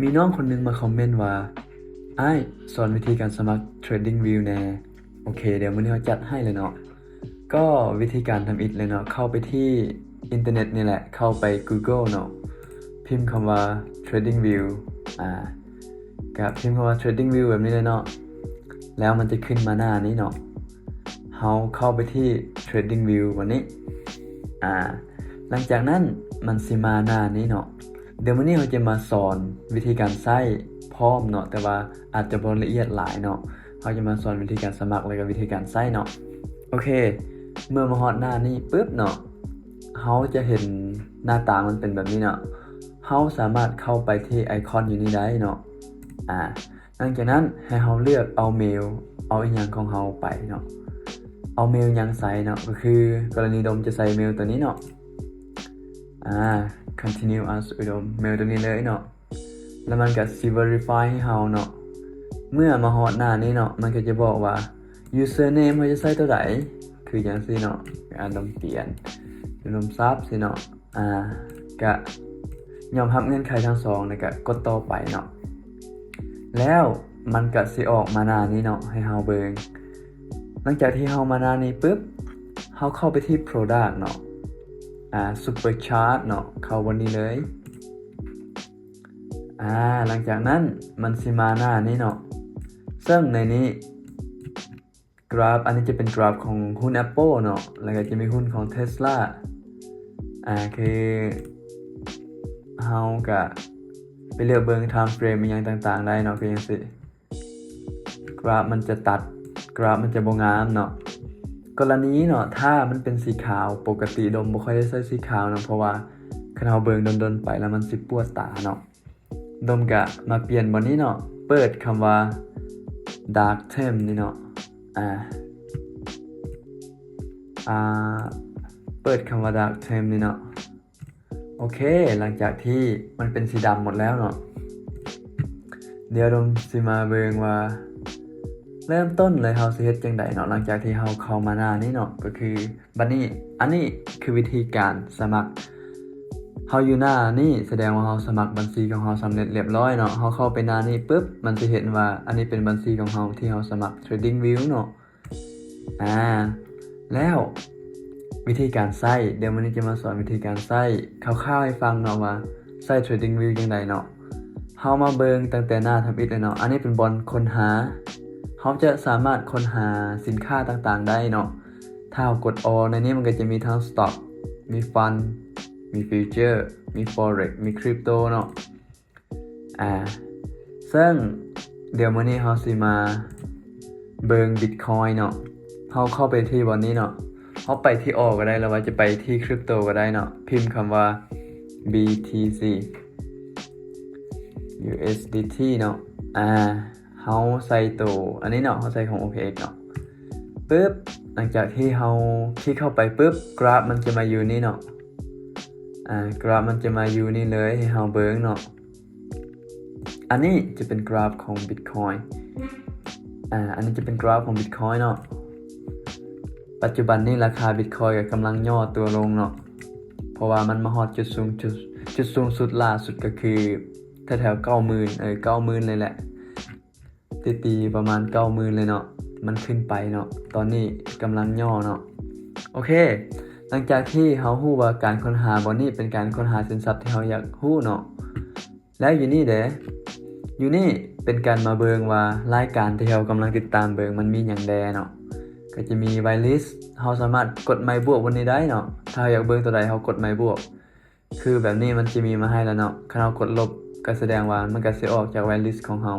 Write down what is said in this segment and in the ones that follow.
ມີນ້ອງຄົນໜຶ່ງມາຄອມເມັນວ່າ ອ້າຍ ສອນວິທີການສະໝັກ TradingView ແດ່. ໂອເຄ ດຽວມື້ນີ້ເຮົາຈັດໃຫ້ເລີຍເນາະ. ກໍວິທີການທຳອິດເລີຍເນາະ, ເຂົ້າໄປທີ່ອິນເຕີເນັດນີ້ແຫຼະ, ເຂົ້າໄປ Google ເນາະ, ພິມຄຳວ່າ TradingView ອາ ກະພິມຄຳວ່າ TradingView ແບບນີ້ເລີຍເນາະ, ແລ້ວມັນຈະຂຶ້ນມາໜ້ານີ້ເນາະ. ເຮົາເຂົ້າໄປທີ່ TradingView ບາດນີ້ ອາ ຫຼັງຈາກນັ້ນມັນຊິມາໜ້ານີ້ເນາະ. ດຽວມື້ນີ້ເຮົາຈະມາສອນວິທີການໃຊ້ພ້ອມເນາະ, ແຕ່ວ່າອາດຈະບໍ່ລະອຽດຫຼາຍເນາະ. ເຮົາຈະມາສອນວິທີການສະໝັກ ແລ້ວກໍວິທີການໃຊ້ເນາະ. ໂອເຄ ເມື່ອມາຮອດໜ້ານີ້ປຶບເນາະ, ເຮົາຈະເຫັນໜ້າຕາມັນເປັນແບບນີ້ເນາະ. ເຮົາສາມາດເຂົ້າໄປທີ່ໄອຄອນຢູ່ນີ້ໄດ້ເນາະ. ອາ ຫຼັງຈາກນັ້ນໃຫ້ເຮົາເລືອກເອົາເມວ ເອົາອີ່ຫຍັງຂອງເຮົາໄປເນາະ, ເອົາເມວຫຍັງໃສ່ເນາະ. ກໍຄືກໍລະນີດົມຈະໃສ່ເມວຕົວນີ້ເນາະ. ອາ Continue as ອຸດົມ ເມວຕົວນີ້ເລີຍເນາະ. ແລ້ວມັນກໍຊິ verify ໃຫ້ເຮົາເນາະ. ເມື່ອມາຮອດໜ້ານີ້ເນາະ, ມັນກໍຈະບອກວ່າ username ເຮົາຈະໃສ່ຕົວໃດ ຄືຈັ່ງຊີ້ເນາະ. ອາ ດົມປ່ຽນ ດົມສັບຊີ້ເນາະ. ອາ ກະຍອມຮັບເງື່ອນໄຂທັງສອງ ແລ້ວກະກົດຕໍ່ໄປເນາະ. ແລ້ວມັນກະຊິອອກມາໜ້ານີ້ເນາະ ໃຫ້ເຮົາເບິ່ງ. ຫຼັງຈາກທີ່ເຮົາມາໜ້ານີ້ປຶບ, ເຮົາເຂົ້າໄປທີ່ Product ເນາະ, ອາ Supercharge ເນາະ, ເຂົ້າບ່ອນນີ້ເລີຍ. ອາ ຫຼັງຈາກນັ້ນມັນຊິມາໜ້ານີ້ເນາະ, ເຊິ່ງໃນນີ້ ກຣາຟ ອັນນີ້ຈະເປັນກຣາຟຂອງຫຸ້ນ Apple ເນາະ, ແລ້ວກໍຈະມີຫຸ້ນຂອງ Tesla. ອາ ຄືເຮົາກະໄປເລືອກເບິ່ງ time frame ອີ່ຫຍັງຕ່າງໆໄດ້ເນາະ, ຄືຈັ່ງຊີ້ ກຣາຟມັນຈະຕັດ, ກຣາຟມັນຈະບໍ່ງາມເນາະ. ກໍລະນີເນາະ, ຖ້າມັນເປັນສີຂາວ, ປົກກະຕິດົມບໍ່ຄ່ອຍໄດ້ໃສ່ສີຂາວເນາະ, ເພາະວ່າຄັນເຮົາເບິ່ງດົນໆໄປແລ້ວມັນຊິປວດຕາເນາະ. ດົມກະມາປ່ຽນບ່ອນນີ້ເນາະ, ເປີດຄຳວ່າ Dark Theme ນີ້ເນາະ. ອາ ອາ ເປີດຄຳວ່າ Dark Theme ນີ້ເນາະ. ໂອເຄ ຫຼັງຈາກທີ່ມັນເປັນສີດຳໝົດແລ້ວເນາະ, ດຽວດົມຊິມາເບິ່ງວ່າເລີ່ມຕົ້ນເລີຍ ເຮົາຊິເຮັດຈັ່ງໃດເນາະ. ຫຼັງຈາກທີ່ເຮົາເຂົ້າມາໜ້ານີ້ເນາະ, ກໍຄື ບັດນີ້ ອັນນີ້ຄືວິທີການສະໝັກ. ເຮົາຢູ່ໜ້ານີ້ ສະແດງວ່າເຮົາສະໝັກບັນຊີຂອງເຮົາສຳເລັດລຽບຮ້ອຍເນາະ. ເຮົາເຂົ້າໄປໜ້ານີ້ປຶບ, ມັນຈະເຫັນວ່າອັນນີ້ເປັນບັນຊີຂອງເຮົາທີ່ເຮົາສະໝັກ TradingView ເນາະ. ອາ ແລ້ວວິທີການໃຊ້, ດຽວມື້ນີ້ຈະມາສອນວິທີການໃຊ້ຄ່າວໆໃຫ້ຟັງເນາະ ວ່າໃຊ້ TradingView ຈັ່ງໃດເນາະ. ເຮົາມາເບິ່ງຕັ້ງແຕ່ໜ້າທຳອິດເລີຍເນາະ. ອັນນີ້ເປັນບ່ອນຄົ້ນຫາ, ເຮົາຈະສາມາດຄົ້ນຫາສິນຄ້າຕ່າງໆໄດ້ເນາະ. ຖ້າເຮົາກົດ All ໃນນີ້ ມັນກໍຈະມີທັງ Stock, ມີ Fund, ມີ Future, ມີ Forex, ມີ Crypto ເນາະ. ອາ ເຊິ່ງດຽວມື້ນີ້ເຮົາຊິມາເບິ່ງ Bitcoin ເນາະ. ເຮົາເຂົ້າໄປທີ່ບ່ອນນີ້ເນາະ, ເຮົາໄປທີ່ All ກໍໄດ້ ຫຼືວ່າຈະໄປທີ່ Crypto ກໍໄດ້ເນາະ. ພິມຄຳວ່າ BTC USDT ເນາະ. ອາ ເຮົາໃສ່ໂຕອັນນີ້ເນາະ, ເຮົາໃສ່ຂອງ OKX ເນາະ. ປຶບ ຫຼັງຈາກທີ່ເຮົາຄລິກເຂົ້າໄປປຶບ, ກຣາຟມັນຈະມາຢູ່ນີ້ເນາະ. ອາ ກຣາຟມັນຈະມາຢູ່ນີ້ເລີຍ ໃຫ້ເຮົາເບິ່ງເນາະ. ອັນນີ້ຈະເປັນກຣາຟຂອງ Bitcoin. ອາ ອັນນີ້ຈະເປັນກຣາຟຂອງ Bitcoin ເນາະ. ປັດຈຸບັນນີ້ລາຄາ Bitcoin ກໍກຳລັງຫຍໍ້ຕົວລົງເນາະ, ເພາະວ່າມັນມາຮອດຈຸດສູງ ຈຸດ ຈຸດສູງສຸດລ່າສຸດກໍຄືແຖວໆເກົ້າໝື່ນ ເອີ ເກົ້າໝື່ນເລີຍແຫຼະ. ຕີໆປະມານເກົ້າໝື່ນເລີຍເນາະ, ມັນຂຶ້ນໄປເນາະ. ຕອນນີ້ກຳລັງຫຍໍ້ເນາະ. ໂອເຄ ຫຼັງຈາກທີ່ເຮົາຮູ້ວ່າການຄົ້ນຫາບ່ອນນີ້ເປັນການຄົ້ນຫາສິນຊັບທີ່ເຮົາຢາກຮູ້ເນາະ, ແລ້ວຢູ່ນີ້ເດ, ຢູ່ນີ້ເປັນການມາເບິ່ງວ່າລາຍການທີ່ເຮົາກຳລັງຕິດຕາມເບິ່ງມັນມີຫຍັງແດ່ເນາະ. ກໍຈະມີ whitelist, ເຮົາສາມາດກົດໄມ້ບວກບ່ອນນີ້ໄດ້ເນາະ. ຖ້າເຮົາຢາກເບິ່ງຕົວໃດ ເຮົາກົດໄມ້ບວກ. ຄືແບບນີ້ມັນຈະມີມາໃຫ້ແລ້ວເນາະ. ຄັນເຮົາກົດລົບ ກໍສະແດງວ່າມັນກໍຊິອອກຈາກ whitelist ຂອງເຮົາ.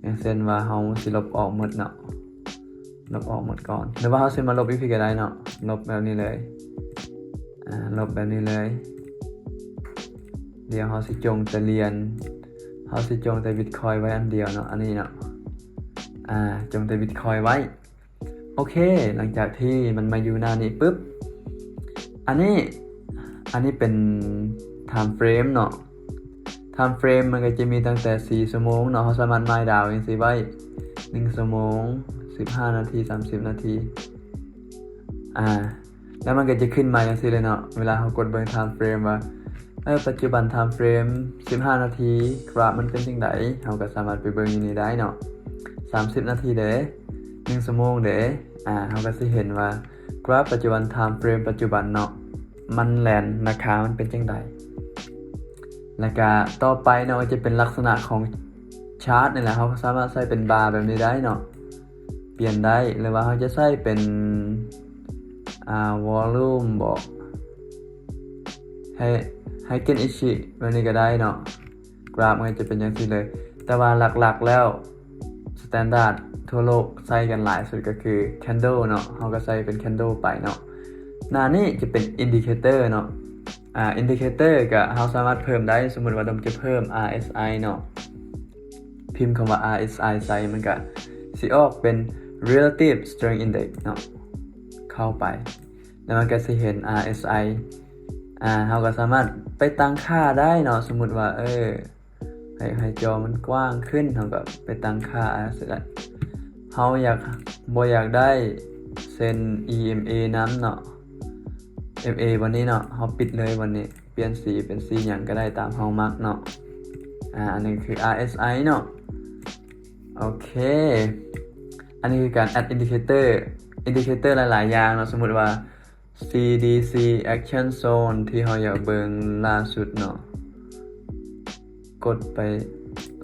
ຢ່າງເຊັ່ນວ່າເຮົາຊິລົບອອກໝົດເນາະ, ລົບອອກໝົດກ່ອນ. ຫຼືວ່າເຮົາຊິມາລົບຢູ່ພີ້ກໍໄດ້ເນາະ, ລົບແບບນີ້ເລີຍ. ອາ ລົບແບບນີ້ເລີຍ. ດຽວເຮົາຊິຈົ່ງແຕ່ຫຼຽນ, ເຮົາຊິຈົ່ງແຕ່ Bitcoin ໄວ້ອັນດຽວເນາະ, ອັນນີ້ເນາະ. ອາ ຈົ່ງແຕ່ Bitcoin ໄວ້. ໂອເຄ ຫຼັງຈາກທີ່ມັນມາຢູ່ໜ້ານີ້ປຶບ, ອັນນີ້ ອັນນີ້ເປັນ time frame ເນາະ. Time frame ມັນກໍຈະມີຕັ້ງແຕ່ສີ່ຊົ່ວໂມງເນາະ, ເຮົາສາມາດໝາຍດາວຈັ່ງຊີ້ໄວ້ ໜຶ່ງຊົ່ວໂມງ, ສິບຫ້ານາທີ, ສາມສິບນາທີ. ອາ ແລ້ວມັນກໍຈະຂຶ້ນມາຈັ່ງຊີ້ເລີຍເນາະ, ເວລາເຮົາກົດເບິ່ງ time frame ວ່າ ເອີ ປັດຈຸບັນ time frame ສິບຫ້ານາທີ ກຣາຟມັນເປັນຈັ່ງໃດ ເຮົາກໍສາມາດໄປເບິ່ງຢູ່ນີ້ໄດ້ເນາະ. ສາມສິບນາທີເດ ໜຶ່ງຊົ່ວໂມງເດ ອາ ເຮົາກໍຊິເຫັນວ່າກຣາຟປັດຈຸບັນ time frame ປັດຈຸບັນເນາະ ມັນແລ່ນ ລາຄາມັນເປັນຈັ່ງໃດ. ແລ້ວກະຕໍ່ໄປເນາະ ກໍຈະເປັນລັກສະນະຂອງຊາດນີ້ແຫຼະ ເຮົາກໍສາມາດໃສ່ເປັນບາແບບນີ້ໄດ້ເນາະ ປ່ຽນໄດ້ ຫຼືວ່າເຮົາຈະໃສ່ເປັນ ອ່າ volume ບໍ ໃຫ້ ໃຫ້ Heiken Ishi ແບບນີ້ກໍໄດ້ເນາະ. ກຣາຟມັນຈະເປັນຈັ່ງຊີ້ເລີຍ ແຕ່ວ່າຫຼັກໆແລ້ວ ສະແຕນດາດທົ່ວໂລກໃຊ້ກັນຫຼາຍສຸດກໍຄື candle ເນາະ ເຮົາກໍໃສ່ເປັນ candle ໄປເນາະ. ໜ້ານີ້ຈະເປັນ indicator ເນາະ ອາ indicator ກໍເຮົາສາມາດເພີ່ມໄດ້ ສົມມຸດວ່າດົມຈະເພີ່ມ RSI ເນາະ ພິມຄຳວ່າ RSI ໃສ່ ມັນກໍຊິອອກເປັນ relative strength index ເນາະ ເຂົ້າໄປ ແລ້ວມັນກໍຊິເຫັນ RSI ອາ ເຮົາກໍສາມາດໄປຕັ້ງຄ່າໄດ້ເນາະ ສົມມຸດວ່າ ເອີ ໃຫ້ ໃຫ້ຈໍມັນກວ້າງຂຶ້ນ ເຮົາກໍໄປຕັ້ງຄ່າ ອາ ເຮົາຢາກ ບໍ່ຢາກໄດ້ເສັ້ນ EMA ນຳເນາະ MA ບ່ອນນີ້ເນາະ ເຮົາປິດເລີຍບ່ອນນີ້ ປ່ຽນສີເປັນສີຫຍັງກໍໄດ້ຕາມເຮົາມັກເນາະ. ອາ ອັນນີ້ຄື RSI ເນາະ. ໂອເຄ ອັນນີ້ຄືການ add indicator indicator ຫຼາຍໆຢ່າງເນາະ ສົມມຸດວ່າ CDC action zone ທີ່ເຮົາຢາກເບິ່ງລ່າສຸດເນາະ ກົດໄປ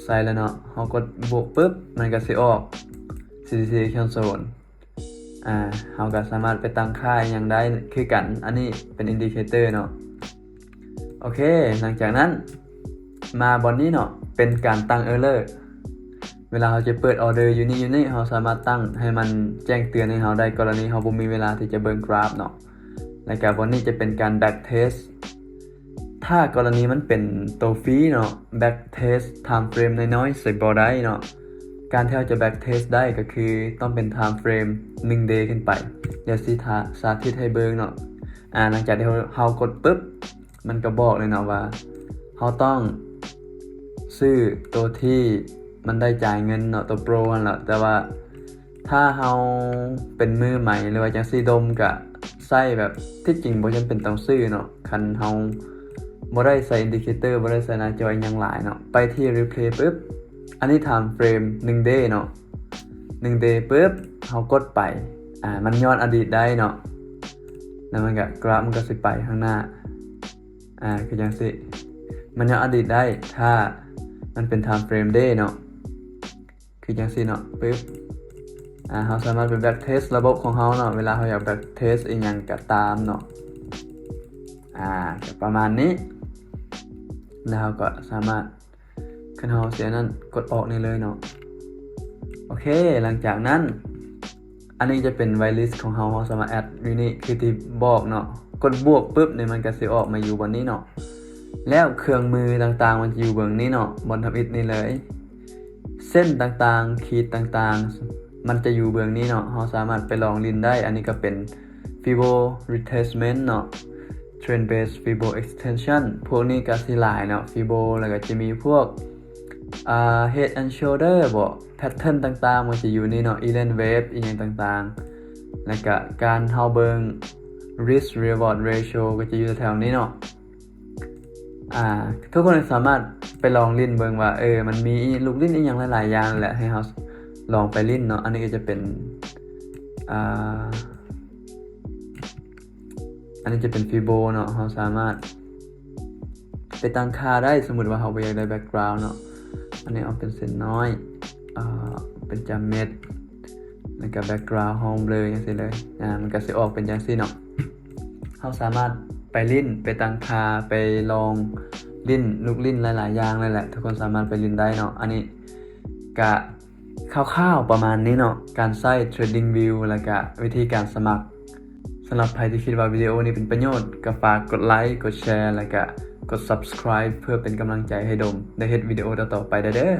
ໃສ່ແລ້ວເນາະ ເຮົາກົດບວກປຶບ ມັນກໍຊິອອກ CDC action zone ອາ ເຮົາກໍສາມາດໄປຕັ້ງຄ່າອີ່ຫຍັງໄດ້ຄືກັນ ອັນນີ້ເປັນ indicator ເນາະ. ໂອເຄ ຫຼັງຈາກນັ້ນມາບ່ອນນີ້ເນາະ ເປັນການຕັ້ງ error ເວລາເຮົາຈະເປີດ order ຢູ່ນີ້ຢູ່ນີ້ ເຮົາສາມາດຕັ້ງໃຫ້ມັນແຈ້ງເຕືອນໃຫ້ເຮົາໄດ້ ກໍລະນີເຮົາບໍ່ມີເວລາທີ່ຈະເບິ່ງກຣາຟເນາະ. ແລ້ວກໍບ່ອນນີ້ຈະເປັນການ back test ຖ້າກໍລະນີມັນເປັນໂຕຟຣີເນາະ back test time frame ນ້ອຍໆໃສ່ບໍ່ໄດ້ເນາະ. ການທີ່ເຮົາຈະ back test ໄດ້ກໍຄືຕ້ອງເປັນ time frame ໜຶ່ງ day ຂຶ້ນໄປ. ດຽວຊິສາທິດໃຫ້ເບິ່ງເນາະ. ອາ ຫຼັງຈາກທີ່ເຮົາ ເຮົາກົດປຶບ ມັນກໍບອກເລີຍເນາະວ່າ ເຮົາຕ້ອງຊື້ໂຕທີ່ມັນໄດ້ຈ່າຍເງິນເນາະ ໂຕໂປຣຫັ້ນລະ. ແຕ່ວ່າຖ້າເຮົາເປັນມືໃໝ່ ຫຼືວ່າຈັ່ງຊີ້ ດົມກະໃຊ້ແບບ ທີ່ຈິງບໍ່ຈຳເປັນຕ້ອງຊື້ເນາະ ຄັນເຮົາບໍ່ໄດ້ໃສ່ indicator ບໍ່ໄດ້ໃສ່ໜ້າຈໍອີ່ຫຍັງຫຼາຍເນາະ. ໄປທີ່ replay ປຶບ ອັນນີ້ time frame ໜຶ່ງ day ເນາະ ໜຶ່ງ day ປຶບ ເຮົາກົດໄປ ອາ ມັນຍ້ອນອະດີດໄດ້ເນາະ ແລ້ວມັນກະ ກຣາຟມັນກະຊິໄປຂ້າງໜ້າ ອາ ຄືຈັ່ງຊີ້ ມັນຍ້ອນອະດີດໄດ້ ຖ້າມັນເປັນ time frame day ເນາະ ຄືຈັ່ງຊີ້ເນາະ ປຶບ ອາ ເຮົາສາມາດໄປ back test ລະບົບຂອງເຮົາເນາະ ເວລາເຮົາຢາກ back test ອີ່ຫຍັງກໍຕາມເນາະ ອາ ກໍປະມານນີ້ ແລ້ວເຮົາກໍສາມາດ ຄັນເຮົາເສຍນັ້ນ ກົດອອກນີ້ເລີຍເນາະ. ໂອເຄ ຫຼັງຈາກນັ້ນ ອັນນີ້ຈະເປັນ whitelist ຂອງເຮົາ ເຮົາສາມາດ add ຢູ່ນີ້ ຄືທີ່ບອກເນາະ ກົດບວກປຶບນີ້ ມັນກໍຊິອອກມາຢູ່ບ່ອນນີ້ເນາະ. ແລ້ວເຄື່ອງມືຕ່າງໆ ມັນຈະຢູ່ເບື້ອງນີ້ເນາະ ບ່ອນທຳອິດນີ້ເລີຍ. ເສັ້ນຕ່າງໆ ຂີດຕ່າງໆ ມັນຈະຢູ່ເບື້ອງນີ້ເນາະ ເຮົາສາມາດໄປລອງຫຼິ້ນໄດ້. ອັນນີ້ກໍເປັນ Fibo retracement ເນາະ trend based Fibo extension ພວກນີ້ກໍຊິຫຼາຍເນາະ Fibo ແລ້ວກໍຈະມີພວກ ອ່າ head and shoulder ບໍ pattern ຕ່າງໆ ມັນຈະຢູ່ນີ້ເນາະ Elliott wave ອີ່ຫຍັງຕ່າງໆ ແລ້ວກະການເຮົາເບິ່ງ risk reward ratio ກໍຈະຢູ່ແຖວໆນີ້ເນາະ. ອ່າ ທຸກຄົນສາມາດໄປລອງຫຼິ້ນເບິ່ງວ່າ ເອີ ມັນມີລູກຫຼິ້ນອີ່ຫຍັງຫຼາຍໆຢ່າງແຫຼະ ໃຫ້ເຮົາລອງໄປຫຼິ້ນເນາະ. ອັນນີ້ກໍຈະເປັນ ອ່າ ອັນນີ້ຈະເປັນ Fibo ເນາະ ເຮົາສາມາດໄປຕັ້ງຄ່າໄດ້ ສົມມຸດວ່າເຮົາບໍ່ຢາກໄດ້ background ເນາະ ອັນນີ້ເອົາເປັນເສັ້ນນ້ອຍ ເອີ ເປັນຈຳເມັດ ແລ້ວກໍ background ເຮົາເບລີຈັ່ງຊີ້ເລີຍ ອາ ມັນກໍຊິອອກເປັນຈັ່ງຊີ້ເນາະ. ເຮົາສາມາດໄປຫຼິ້ນ ໄປຕັ້ງຄ່າ ໄປລອງຫຼິ້ນລູກຫຼິ້ນຫຼາຍໆຢ່າງເລີຍແຫຼະ ທຸກຄົນສາມາດໄປຫຼິ້ນໄດ້ເນາະ. ອັນນີ້ກະ ຄ່າວໆປະມານນີ້ເນາະ ການໃຊ້ TradingView ແລ້ວກະວິທີການສະໝັກ. ສຳລັບໃຜທີ່ຄິດວ່າວິດີໂອນີ້ເປັນປະໂຫຍດ ກໍຝາກກົດໄລ ກົດແຊ ແລ້ວກະກົດ subscribe ເພື່ອເປັນກຳລັງໃຈໃຫ້ດົມໄດ້ເຮັດວິດີໂອຕໍ່ໆໄປໄດ້ເດີ້.